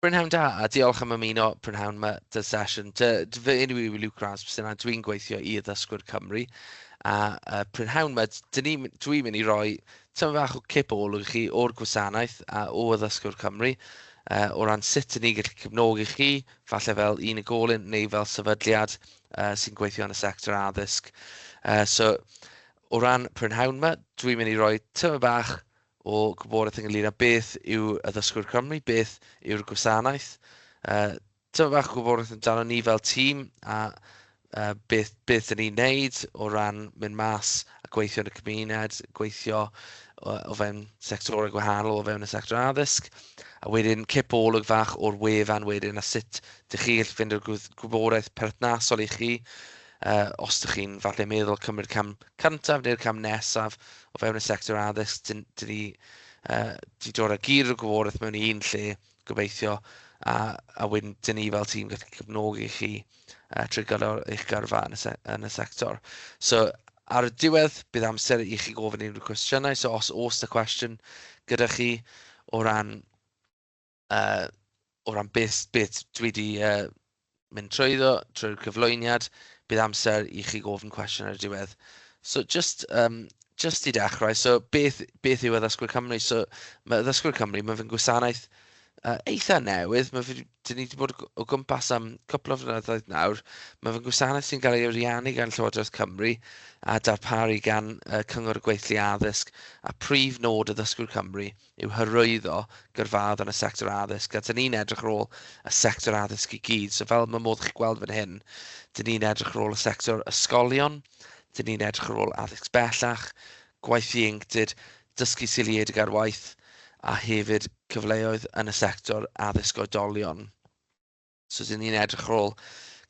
Prynhawn da, a diolch am ymuno prynhawn 'ma 'da sesiwn. Fy enw i yw Luke Rasmussen a dwi'n gweithio i Addysgwyr Cymru. A prynhawn 'ma, dwi'n mynd i roi tymed bach o cip olwg i chi o'r gwasanaeth a o Addysgwyr Cymru o ran sut 'y ni'n gallu cefnogi chi, falle fel unigolyn neu fel sefydliad sy'n gweithio yn y sector addysg. So, o ran prynhawn 'ma, dwi'n mynd i roi tymed bach o gwybodaeth ynglyn â beth yw Addysgwyr Cymru, beth yw'r gwasanaeth. Tymed bach o gwybodaeth amdano ni fel tîm a beth dyn ni'n neud o ran mynd mas a gweithio yn y cymuned, gweithio o fewn sectorau gwahanol o fewn y sector addysg. A wedyn cip olwg fach o'r wefan wedyn a sut dych chi gallu ffeindio'r gwybodaeth perthnasol i chi. Os dych chi'n falle meddwl cymryd cam cyntaf neu'r cam nesaf o fewn y sector addysg, dyn ni 'di dod â gyd o'r gwybodaeth mewn un lle, gobeithio, a wedyn dyn ni fel tîm gallu cefnogi chi trwy gydol eich gyrfa yn y sector. So, ar y diwedd, bydd amser i chi gofyn unrhyw cwestiynau, so os oes 'na cwestiwn gyda chi o ran beth dwi wedi mynd trwyddo trwy'r cyflwyniad, bydd amser i chi gofyn cwestiwn ar y diwedd. So just i dechrau, so beth yw Addysgwyr Cymru? So mae Addysgwyr Cymru, mae fe'n gwasanaeth eitha newydd. Mae fe, dyn ni wedi bod o gwmpas am cwpl o flynyddoedd nawr. Mae fe'n gwasanaeth sy'n cael ei ariannu gan Llywodraeth Cymru a darparu gan Cyngor y Gweithlu Addysg. A prif nod Addysgwyr Cymru yw hyrwyddo gyrfaoedd yn y sector addysg. A dyn ni'n edrych ar ôl y sector addysg i gyd. So fel mae modd chi gweld fan hyn, dyn ni'n edrych ar ôl y sector ysgolion, dyn ni'n edrych ar ôl addysg bellach, gwaith ieuenctid, dysgu seiliedig ar waith, a hefyd cyfleoedd yn y sector addysg oedolion. So dyn ni'n edrych ar ôl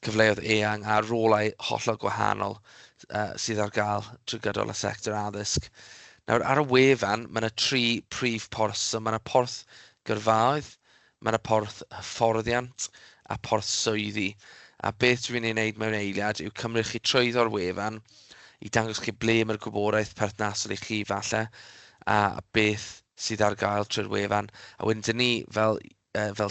cyfleoedd eang a rolau hollol gwahanol sydd ar gael trwy gydol y sector addysg. Nawr, ar y wefan, mae yna tri prif porth. So mae yna porth gyrfaoedd, mae yna porth hyfforddiant a porth swyddi. A beth dwi'n ei wneud mewn eiliad yw cymryd chi trwyddo'r wefan i dangos chi ble mae'r gwybodaeth perthnasol i chi falle a beth sydd ar gael trwy'r wefan. A wedyn dyn ni fel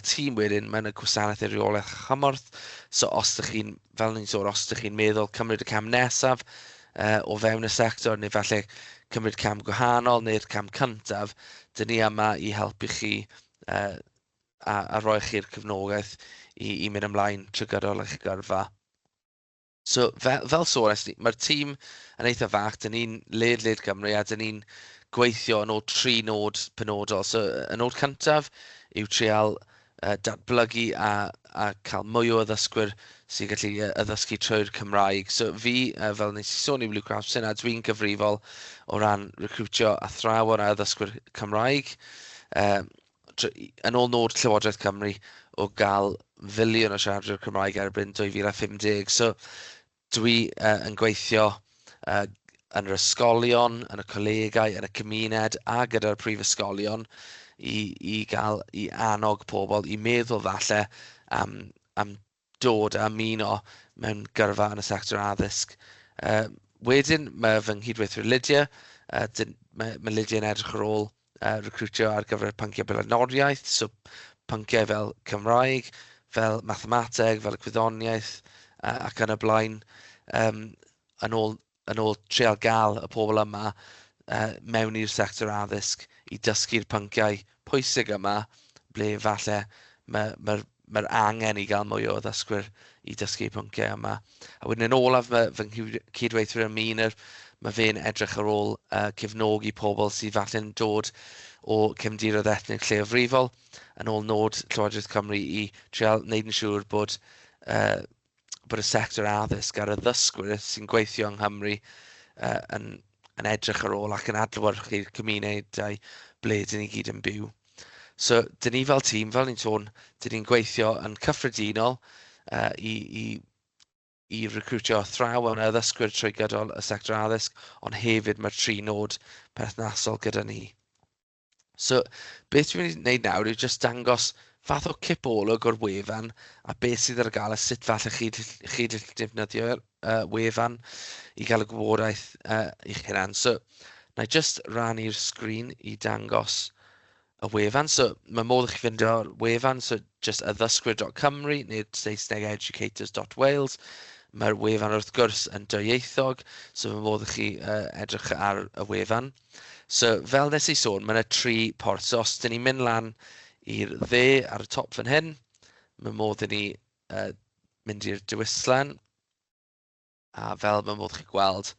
tîm wedyn mewn y gwasanaeth eiriolaeth a chymorth. So os ydych chi'n, fel ni'n sôn, os ydych chi'n meddwl cymryd y cam nesaf o fewn y sector neu falle cymryd cam gwahanol neu'r cam cyntaf, dyn ni yma i helpu chi a rhoi chi'r cefnogaeth i mynd ymlaen trwy gydol eich gyrfa. So fel sôn, mae'r tîm yn eitha fach, dyn ni'n led Cymru a dyn ni'n gweithio yn ôl tri nod penodol. So y nod cyntaf yw trial datblygu a cael mwy o addysgwyr sy'n gallu addysgu trwy'r Cymraeg. So fi, fel nes i sôn, yw Luke Rasmussen a dwi'n gyfrifol o ran recrwtio athrawon a addysgwyr Cymraeg. Yn ôl nod Llywodraeth Cymru o gael filiwn o siaradwyr Cymraeg erbyn 2050. So dwi yn gweithio yn yr ysgolion, yn y colegau, yn y cymuned a gyda'r prifysgolion i gael i annog pobl i meddwl falle am dod a ymuno mewn gyrfa yn y sector addysg. Wedyn mae fy nghydweithwyr Lydia, mae Lydia yn edrych ar ôl recrwtio ar gyfer pynciau blaenoriaeth, so pynciau fel Cymraeg, fel mathemateg, fel gwyddoniaeth ac yn y blaen, yn ôl trial gael y pobl yma mewn i'r sector addysg i dysgu'r pynciau pwysig yma, ble falle mae'r mae angen i gael mwy o addysgwyr i dysgu pynciau yma. A wedyn yn olaf, mae fy nghydweithwyr Amina, mae fe'n edrych ar ôl cefnogi pobl sydd falle'n dod o cefndiroedd ethnig lleiafrifol yn ôl nod Llywodraeth Cymru i trial wneud yn siŵr bod y sector addysg a'r addysgwyr sy'n gweithio yng Nghymru yn edrych ar ôl ac yn adlewyrchu'r cymunedau ble dyn ni gyd yn byw. So, dyn ni fel tîm, fel ni'n sôn, dyn ni'n gweithio yn cyffredinol i recrwtio athrawon a addysgwyr trwy gydol y sector addysg, ond hefyd mae'r tri nod perthnasol gyda ni. So, beth dwi'n mynd i wneud nawr yw jyst dangos fath o cip olwg o'r wefan a beth sydd ar gael a sut falle chi defnyddio'r wefan i gael y gwybodaeth i'ch hunan. So, na i jyst rannu'r sgrin i dangos y Y wefan. So mae modd i chi fynd o'r wefan, so just addysgwyr.cymru neu'r Saesneg educators.wales. Mae'r wefan wrth gwrs yn dwyieithog, so mae modd i chi edrych ar y wefan. So fel nes i sôn, mae yna tri porth. So os dyn ni'n mynd lan i'r dde ar y top fan hyn, mae modd i ni mynd i'r dewislen. A fel mae modd chi gweld,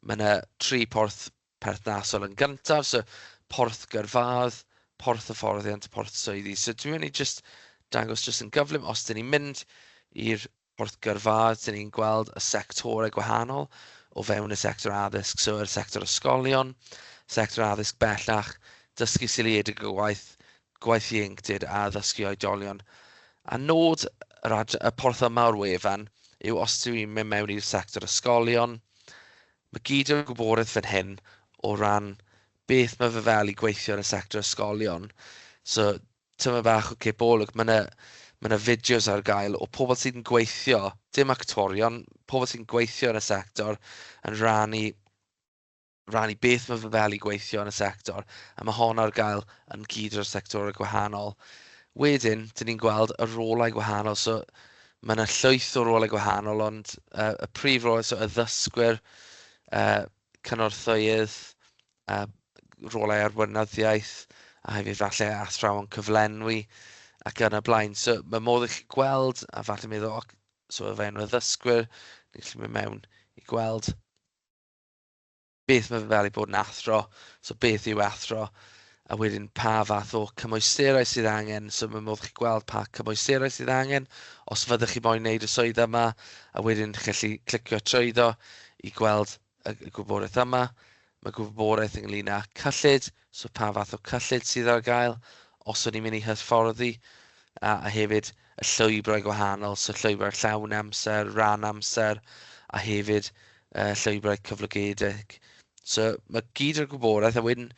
mae yna tri porth perthnasol yn gyntaf. So porth gyrfaoedd, porth hyfforddiant, porth swyddi. So dwi'n mynd i just dangos jyst yn gyflym, os dyn ni'n mynd i'r porth gyrfaoedd, dyn ni'n gweld y sectorau gwahanol o fewn y sector addysg. So yr sector ysgolion, sector addysg bellach, dysgu seiliedig o gwaith, gwaith ieuenctid a addysgu oedolion. A nod y porth yma o'r wefan yw os dwi'n mynd mewn i'r sector ysgolion, mae gyd o'r gwybodaeth fan hyn o ran beth mae fe fel i gweithio yn y sector ysgolion. So, tyma bach o cipolwg, mae yna fideos ar gael o pobl sydd yn gweithio, dim actorion, pobl sy'n gweithio yn y sector yn rannu beth mae fe fel i gweithio yn y sector, a mae hon ar gael yn gyd o'r sectorau gwahanol. Wedyn, dyn ni'n gweld y rolau gwahanol, so mae yna llwyth o rolau gwahanol, ond y prif rolau, so addysgwyr, cynorthwyydd, rolau arweinyddiaeth, a hefyd falle athrawon cyflenwi ac yn y blaen. So mae modd i chi gweld, a falle meddwl, oh, so o fewn addysgwyr, ni'n gallu mynd mewn i gweld beth mae fe fel i bod yn athro, so beth yw athro, a wedyn pa fath o cymwysterau sydd angen. So mae modd chi gweld pa cymwysterau sydd angen, os fyddwch chi moyn wneud y swydd yma, a wedyn chi'n gallu clicio trwyddo i gweld y gwybodaeth yma. Mae gwybodaeth ynglyn â cyllid, so pa fath o cyllid sydd ar gael, os o'n i'n mynd i hyfforddi, a hefyd y llwybrau gwahanol, so llwybrau llawn amser, ran amser, a hefyd llwybrau cyflogedig. So mae gyd o'r gwybodaeth, a wedyn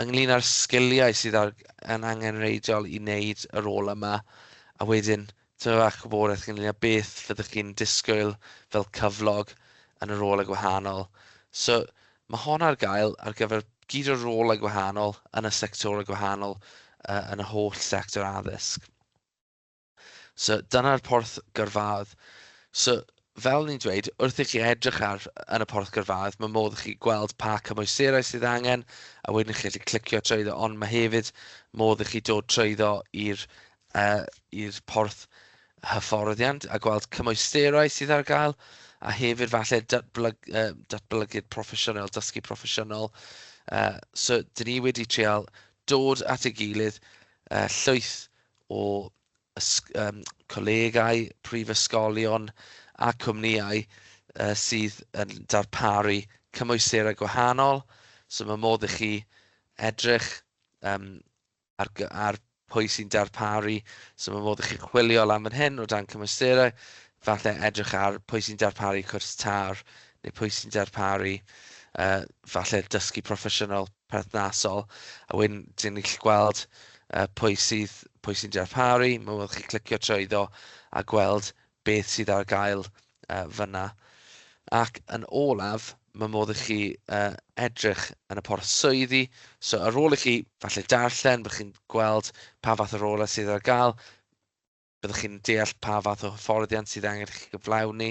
ynglyn â'r sgiliau sydd yn angenrheidiol i wneud y rôl yma, a wedyn tyma bach gwybodaeth ynglyn â beth fyddwch chi'n disgwyl fel cyflog yn y rolau gwahanol. So mae hon ar gael ar gyfer gyd o'r rolau gwahanol yn y sectorau gwahanol yn y holl sector addysg. So dyna'r porth gyrfaoedd. So fel ni'n dweud, wrth i chi edrych ar yn y porth gyrfaoedd, mae modd i chi gweld pa cymwysterau sydd angen, a wedyn chi gallu clicio trwyddo, ond mae hefyd modd i chi dod trwyddo i'r porth hyfforddiant a gweld cymwysterau sydd ar gael, a hefyd falle datblygu'r proffesiynol, dysgu proffesiynol. So, dyn ni wedi trial dod at ei gilydd llwyth o colegau, prifysgolion a cwmnïau sydd yn darparu cymwysterau gwahanol. So mae modd i chi edrych ar pwy sy'n darparu. So mae modd i chi chwilio lan fan hyn o dan cymwysterau, falle edrych ar pwy sy'n darparu cwrs TAR neu pwy sy'n darparu falle dysgu proffesiynol perthnasol. A wedyn, dyn ni'n gallu gweld pwy sy'n darparu. Mae modd i chi clicio trwyddo a gweld beth sydd ar gael fyna. Ac yn olaf, mae modd i chi edrych yn y porth swyddi. So ar ôl i chi falle darllen, byddwch chi'n gweld pa fath o rolau sydd ar gael, byddwch chi'n deall pa fath o hyfforddiant sydd angen i chi gyflawni,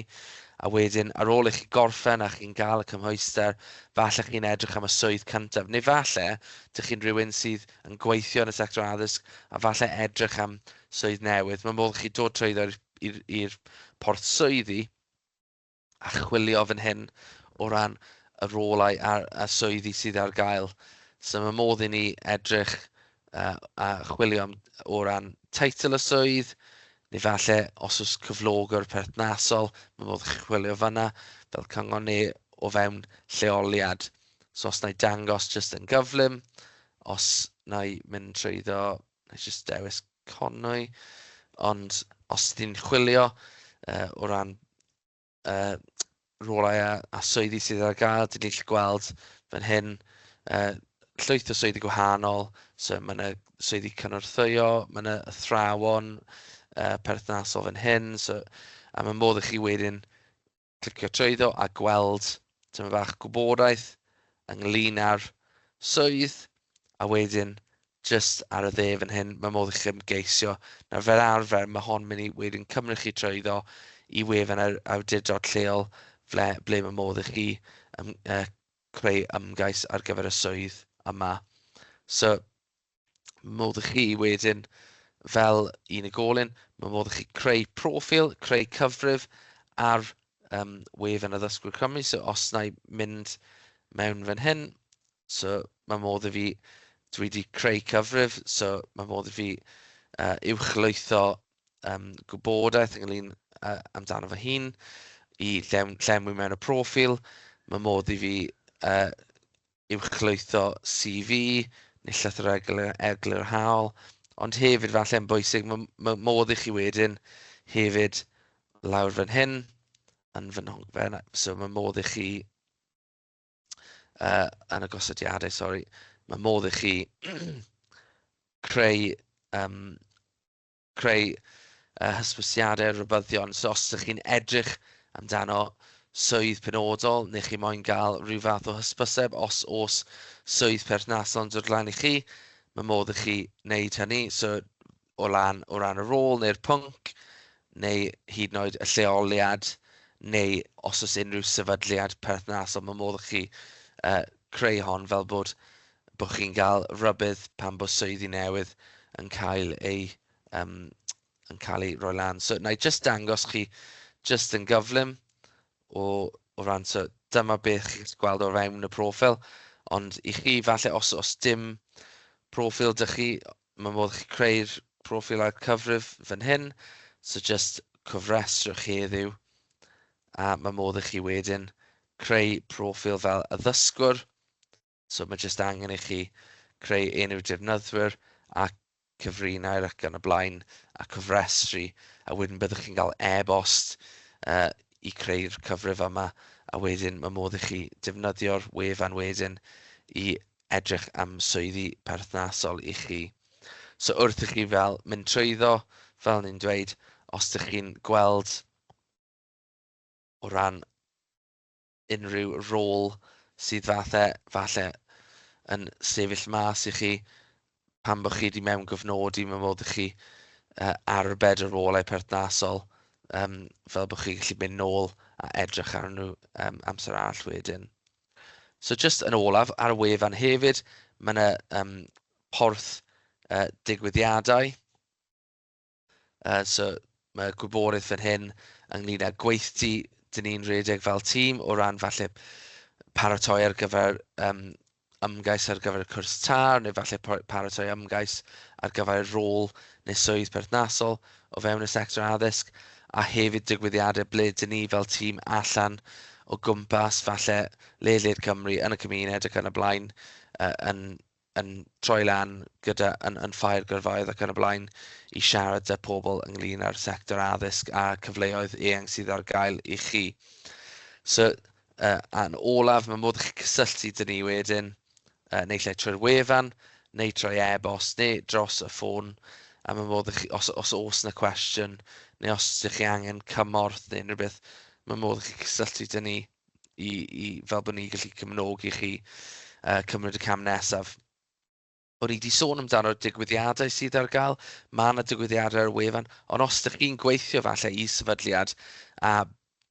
a wedyn ar ôl i chi gorffen a chi'n gael y cymhwyster, falle chi'n edrych am y swydd cyntaf, neu falle dych chi'n rhywun sydd yn gweithio yn y sector addysg a falle edrych am swydd newydd. Mae modd i chi dod trwyddo i'r porth swyddi a chwilio fan hyn o ran y rolau a swyddi sydd ar gael. So mae modd i ni edrych a chwilio am, o ran teitl y swydd, neu falle os oes cyflogwr perthnasol, mae modd i chi chwilio fanna fel cyngor neu o fewn lleoliad. So os na i dangos jyst yn gyflym, os na i mynd trwyddo, na i jyst dewis Conwy, ond os ti'n chwilio o ran rolau a swyddi sydd ar gael, dyn ni'n gallu gweld fan hyn llwyth o swyddi gwahanol. So mae yna swyddi cynorthwyo, mae yna athrawon perthnasol fan hyn. So, a mae modd i chi wedyn clicio trwyddo a gweld tyma bach gwybodaeth ynglyn â'r swydd, a wedyn Just ar y dde fan hyn, mae modd i chi ymgeisio. Nawr fel arfer, mae hon mynd i wedyn cymryd chi trwyddo i wefan yr awdurdod lleol ble mae modd i chi creu ymgais ar gyfer y swydd yma. So, modd i chi wedyn fel unigolyn, mae modd i chi creu proffil, creu cyfrif ar wefan Addysgwyr Cymru. So os na i mynd mewn fan hyn, so mae modd i fi, dwi wedi creu cyfrif, so mae modd i fi uwchlwytho gwybodaeth ynglyn amdano fy hun i llenwi mewn y proffil. Mae modd i fi uwchlwytho CV neu llythyr eglurhaol, ond hefyd falle yn bwysig, mae modd i chi wedyn hefyd lawr fan hyn yn fy nhogfen, so mae modd i chi yn y gosodiadau, sori, mae modd i chi creu hysbysiadau, rhybuddion. So os ydych chi'n edrych amdano swydd penodol neu chi moyn gael rhyw fath o hysbyseb os oes swydd perthnasol yn dod lan i chi, mae modd i chi wneud hynny. So o ran y rôl neu'r pwnc, neu hyd yn oed y lleoliad, neu os oes unrhyw sefydliad perthnasol, mae modd i chi creu hon fel bod chi'n cael rhybudd pan bod swyddi newydd yn cael ei roi lan. So, na i just dangos chi just yn gyflym o ran, so dyma beth chi'n gweld o fewn y proffil, ond i chi falle os dim proffil dych chi, mae modd chi creu'r proffil a'r cyfrif fan hyn, so just cofrestrwch heddiw, a mae modd i chi wedyn creu proffil fel addysgwr, so mae jyst angen i chi creu enw defnyddwyr a cyfrinair ac yn y blaen a cofrestru, a wedyn byddwch chi'n cael e-bost i creu'r cyfrif yma, a wedyn mae modd i chi defnyddio'r wefan wedyn i edrych am swyddi perthnasol i chi. So wrth i chi fel mynd trwyddo, fel ni'n dweud, os ydych chi'n gweld o ran unrhyw rôl sydd falle yn sefyll mas i chi, pan bod chi wedi mewn gyfnodi, mae modd i chi arbed y rolau perthnasol fel bod chi'n gallu mynd nôl a edrych arnyn nhw amser arall wedyn. So just yn olaf, ar y wefan hefyd, mae yna porth digwyddiadau. So mae gwybodaeth fan hyn ynglyn â gweithdy dyn ni'n rhedeg fel tîm o ran falle paratoi ar gyfer ymgais ar gyfer y cwrs TAR, neu falle paratoi ymgais ar gyfer rôl neu swydd perthnasol o fewn y sector addysg, a hefyd digwyddiadau ble dyn ni fel tîm allan o gwmpas, falle ledled Cymru, yn y cymuned ac yn y blaen, yn troi lan gyda yn ffair gyrfaoedd ac yn y blaen i siarad â pobl ynglyn â'r sector addysg a cyfleoedd eang sydd ar gael i chi. So, a'n olaf, mae modd i chi cysylltu 'da ni wedyn, neu lle trwy'r wefan, neu trwy e-bost, neu dros y ffôn, a mae modd i chi, os oes yna cwestiwn, neu os ydych chi angen cymorth neu unrhyw beth, mae modd i chi cysylltu 'da ni i fel bod ni'n gallu cefnogi chi cymryd y cam nesaf. O'n i wedi sôn amdano'r digwyddiadau sydd ar gael. Mae yna digwyddiadau ar y wefan, ond os ydych chi'n gweithio falle i sefydliad a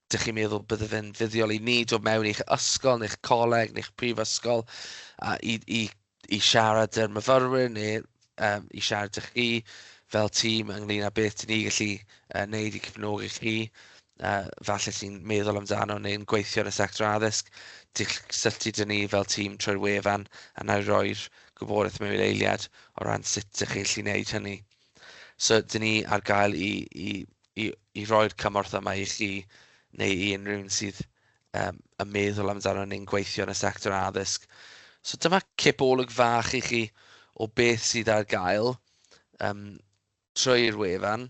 dych chi'n meddwl bydde fe'n fuddiol i ni dod mewn i'ch ysgol neu'ch coleg neu'ch prifysgol a i siarad â'r myfyrwyr neu i siarad â chi fel tîm ynglyn â beth dyn ni gallu wneud i cefnogi chi, falle sy'n meddwl amdano neu'n gweithio yn y sector addysg, ti'n cysylltu 'da ni fel tîm trwy'r wefan a na i roi'r gwybodaeth mewn eiliad o ran sut ydych chi'n gallu gwneud hynny. So, dyn ni ar gael i roi'r cymorth yma i chi neu i unrhyw un sydd yn meddwl amdano neu'n gweithio yn y sector addysg. So dyma cipolwg fach i chi o beth sydd ar gael trwy'r wefan.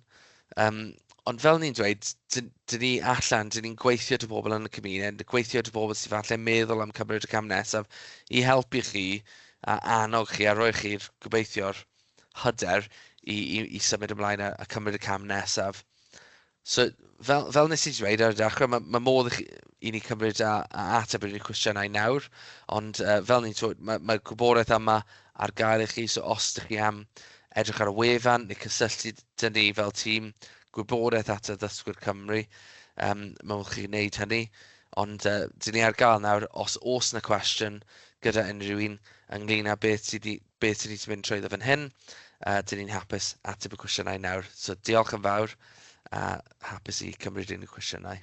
Ond fel ni'n dweud, dyn ni allan, dyn ni'n gweithio 'da bobl yn y cymuned, gweithio 'da bobl sydd falle meddwl am cymryd y cam nesaf i helpu chi a annog chi a rhoi chi'r gobeithio'r hyder i symud ymlaen a cymryd y cam nesaf. So, fel nes i dweud ar y dechrau, mae modd i ni cymryd a ateb yr cwestiynau nawr, ond fel ni'n dweud, mae gwybodaeth yma ar gael i chi. So os ydych chi am edrych ar y wefan neu cysylltu 'da ni fel tîm gwybodaeth at Addysgwyr Cymru, mae modd chi wneud hynny. Ond dyn ni ar gael nawr os oes 'na cwestiwn gyda unrhyw un ynglyn â beth sydd wedi mynd trwyddo fan hyn. Dyn ni'n hapus ateb y cwestiynau nawr. So diolch yn fawr a hapus i cymryd unrhyw cwestiynau.